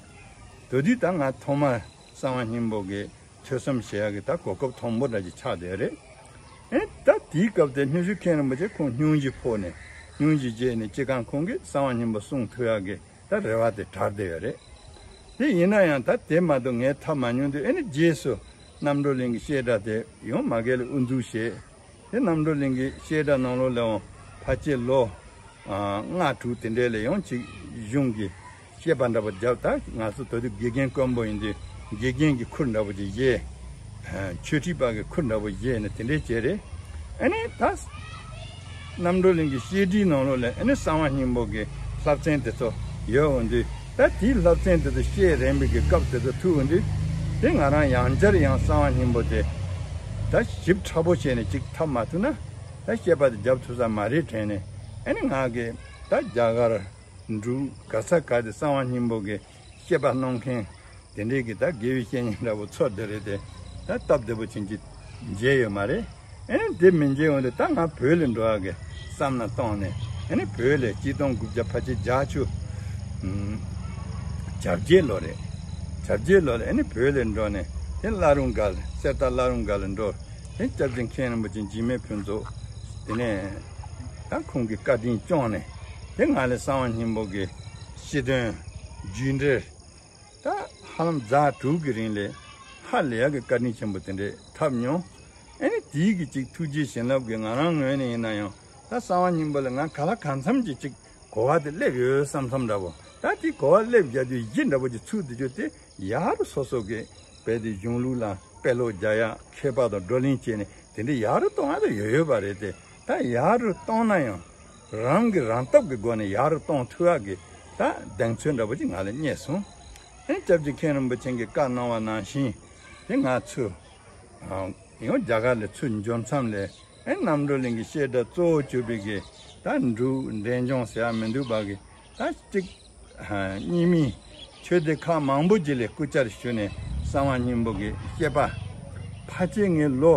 དེ་དུས་ད་ང་ཐོག་མར་གསང་བ་སྙིང་པོ་གི་ཐོས་བསམ་བྱེད་ཡག་གི་ད་གོ་སྐབས་དང་པོ་འདྲ་ཅིག་ཆགས་བསྡད་རེད། ཨེ་ད་དེའི་སྐབས་དེ་སྨྱོ་ཤུལ་མཁན་རིན་པོ་ཆེ་ཁོང་སྙུང་གཞི་ཕོག་ནས་སྙུང་གཞི་བརྗེས་ནས་ཅི་གང་ཁོང་གིས་གསང་བ་སྙིང་པོ་གསུང་ཐུབ་ཡག་གི་ད་རེ་བ་དེ་དྲག་བསྡད་ཡོད་རེད། དེ་ཡིན་ན་ཡང་ད་དེ་མ་གཏོགས་ངས་ཐབས་མ་མྱོང་དུས་ཨེ་ནི་རྗེས་སུ་རྣམ་གྲོལ་གླིང་གི་བཤད་གྲྭ་དེ་ཡང་མ་གལ་ལ་དབུ་འཛུགས་བྱས། དེ་རྣམ་གྲོལ་གླིང་གི་བཤད་གྲྭ་ནང་ལོགས་ལ་ཡང་ཕལ་ཆེར་ལོ་ལྔ་དྲུག་དེ་འདྲའི་ལ་ཡང་ཅིག་གཞུང་གི་བཤད་པ་འདྲ་པོ་བརྒྱབ། ད་ང་ཚོ་ད་དུང་དགེ་རྒན་དཀོན་པོ་ཡིན་དུས་དགེ་རྒན་གྱི་ཁུར་འདྲ་པོ་ཅིག་བཞེས། ཆོས་ཁྲིད་པ་གི་ཁུར་འདྲ་པོ་བཞེས་ནས་དེ་འདྲའི་བྱས་རེད། ཨ་ནི་ད་རྣམ་གྲོལ་གླིང་གི་བཤད་ཁྲིད་ནང་ལོགས་ལ་ཨ་ནི་གསང་བ་སྙིང་པོ་གི་བསླབ་ཚན་དེ་ཚོ་ཡོད་འོང་དུས་ད་དེའི་བསླབ་ཚན་དེ་ཚོ་བཤད་རན་པའི་གི་སྐབས་དེ་ཚོ་ཐུག་འོང་དུས་དེ་ང་རང་ཡང་བསྐྱར་ཡང་གསང་བ་སྙིང་པོ་དེ་ད་ཞིབ་ཕྲ་པོ་བྱས་ནས་ཅིག་ཐབས་མ་ཐུག་ན་ད་བཤད་པ་དེ་རྒྱབ་ཐུབ་ས་མ་རེད་དྲན་ནས་ཨ་ནི་ང་གི་ད་རྒྱ་གར་འབྲུག་ག་ས་ག་དེ་གསང་བ་སྙིང་པོ་གི་བཤད་པ་གནང་མཁན་དེ་འདྲའི་གི་ད་དགེ་བའི་བཤེས་གཉེན་འདྲ་པོ་ཚོ་དེ་རེད་དེ་ད་སྟབས་བདེ་པོ་ཅན་གྱི་མཇལ་ཡོད་མ་རེད། ཨེ་དེ་མི་མཇལ་འོང་དེ་ད་ང་བོད་ལ་འགྲོ་ཡག་གི་བསམ་ན་བཏང་ནས་ཨེ་ནི་བོད་ལ་གཅིག་སྟོང་དགུ་བརྒྱ་ཕལ་ཆེར་བརྒྱད་ཅུ་གྱ་བརྒྱད་ལོ་རེད། གྱ་བརྒྱད་ལོ་ལ་ཨེ་ནི་བོད་ལ་འགྲོ་ནས་དེ་བླ་རུང་སྒར་གསེར་རྟ་བླ་རུང་སྒར་ལ་འགྲོ། དེ་སྐྱབས་རྗེ་མཁན་རིན་པོ་ཆེ་འཇིགས་མེད་ཕུན་ཚོགས་དེ་ནས་ད་ཁོང་གི་བཀའ་དྲིན་སྐྱོང་ནས་དེ་ང་ལ་གསང་བ་སྙིང་པོ་གི་སྤྱི་དོན་རྒྱུད་འགྲེལ་ད་ཧ་ལམ་ཟླ་དྲུག་གི་རིང་ལ་ཧ་ལས་ཡག་གི་བཀའ་དྲིན་ཆེན་པོ་དེ་འདྲས་ཐོབ་མྱོང་། ཨེ་ནི་དེའི་གི་ཅིག་ཐུགས་རྗེ་བྱིན་རླབས་ཀྱིས་ང་རང་ངོས་ནས་ཡིན་ན་ཡང་ད་གསང་བ་སྙིང་པོ་ལ་ང་ག་ལ་གང་འཚམ་གྱི་ཅིག་གོ་བ་དེ་སླེབས་ཡོད་བསམ་བསམ་འདྲ་པོ། ད་དེ་གོ་བ་སླེབས་རྒྱུ་དེ་གཞི་འདྲ་པོ་ཅིག་ཚུགས་བསྡད་རྒྱུ་དེ་ཡར་སོ་སོ་གི་དཔེ་དེ་གཞུང་ལུགས་ལ་དཔེ་ཀློག་རྒྱག་ཡག་མཁས་པ་དང་བགྲོ་གླེང་བྱས་ནས་དེ་འདྲ་ཡག་རུ་གཏོང་ཡག་དེ་ཡོད་ཡོད་པ་རེད་དེ། ད་ཡག་རུ་གཏོང་ན་ཡང་རང་གི་རང་སྟོབས་ཀྱི་སྒོ་ནས་ཡག་རུ་གཏོང་ཐུབ་ཡག་གི་ད་གདེང་ཚོད་འདྲ་པོ་ཅིག་ང་ལ་རྙེད་སོང་། ཨེ་སྐྱབས་རྗེ་མཁན་རིན་པོ་ཆེ་གིས་བཀའ་གནང་བ་ནང་བཞིན་དེ་ང་ཚོ་ཡང་རྒྱ་གར་ལ་ཚུར་འབྱོར་མཚམས་ལ་ཨེ་རྣམ་གྲོལ་གླིང་གི་བཤད་གྲྭ་གཙོ་བོ་གྱུར་པའི་གི་ད་འབྲུག་འབྲས་ལྗོངས་ཟེར་ཡག་མི་འདུག་པ་གི་ད་གཅིག་རྙིང་མའི་ཆོས་སྡེ་ཁག་མང་པོ་ཅིག་ལ་སྐུ་བཅར་ཞུས་ནས་གསང་བ་སྙིང་པོ་གི་བཤད་པ་ཕལ་ཆེར་ངས་ལོ་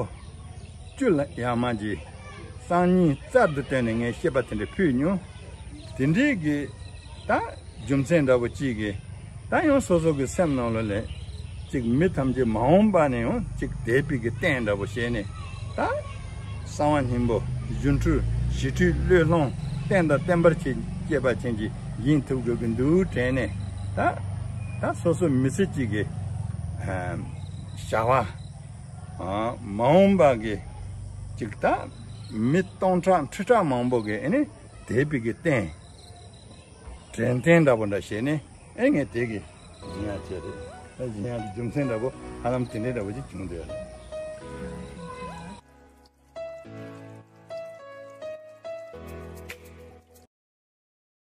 བཅུ་ལ་ཡར་མར་གྱི་སང་ཉིན་རྩལ་དུ་བཏོན་ནས་ངས་བཤད་པ་དེ་འདྲ་ཕུལ་མྱོང་། དེ་འདྲའི་གི་ད་རྒྱུ་མཚན་འདྲ་པོ་གཅིག་གིས་ད་ཡང་སོ་སོ་གི་སེམས་ནང་ལོགས་ལ་ཅིག་མི་ཐམས་ཅད་མ་འོངས་པ་ནས་ཡང་ཅིག་དད་པའི་གི་རྟེན་འདྲ་པོ་བྱས་ནས་ད་གསང་བ་སྙིང་པོ་སྒྱུ་འཕྲུལ་ཞི་ཁྲོའི་བློས་སློང་རྟེན་དང་བརྟེན་པར་བཅས་པ་ཅན་གྱི་ཡིན་ཐུབ་དགོས་ཀྱི་འདུག་དྲན་ནས་ད་ད་སོ་སོ་མི་ཚེ་གཅིག་གི་བྱ་བ་མ་འོངས་པ་གི་ཅིག་ད་མི་སྟོང་ཕྲག་ཁྲི་ཕྲག་མང་པོ་གི་ཨེ་ནི་དད་པའི་གི་རྟེན། དྲན་རྟེན་འདྲ་པོ་འདྲ་བྱས་ནས་ཨེ་ངས་དེ་གི་སྦྱིན་ཡག་བྱས་རེད། ཨེ་སྦྱིན་ཡག་གི་རྒྱུ་མཚན་འདྲ་པོ་ཧ་ལམ་དེ་འདྲའི་འདྲ་པོ་ཅིག་བྱུང་འདུག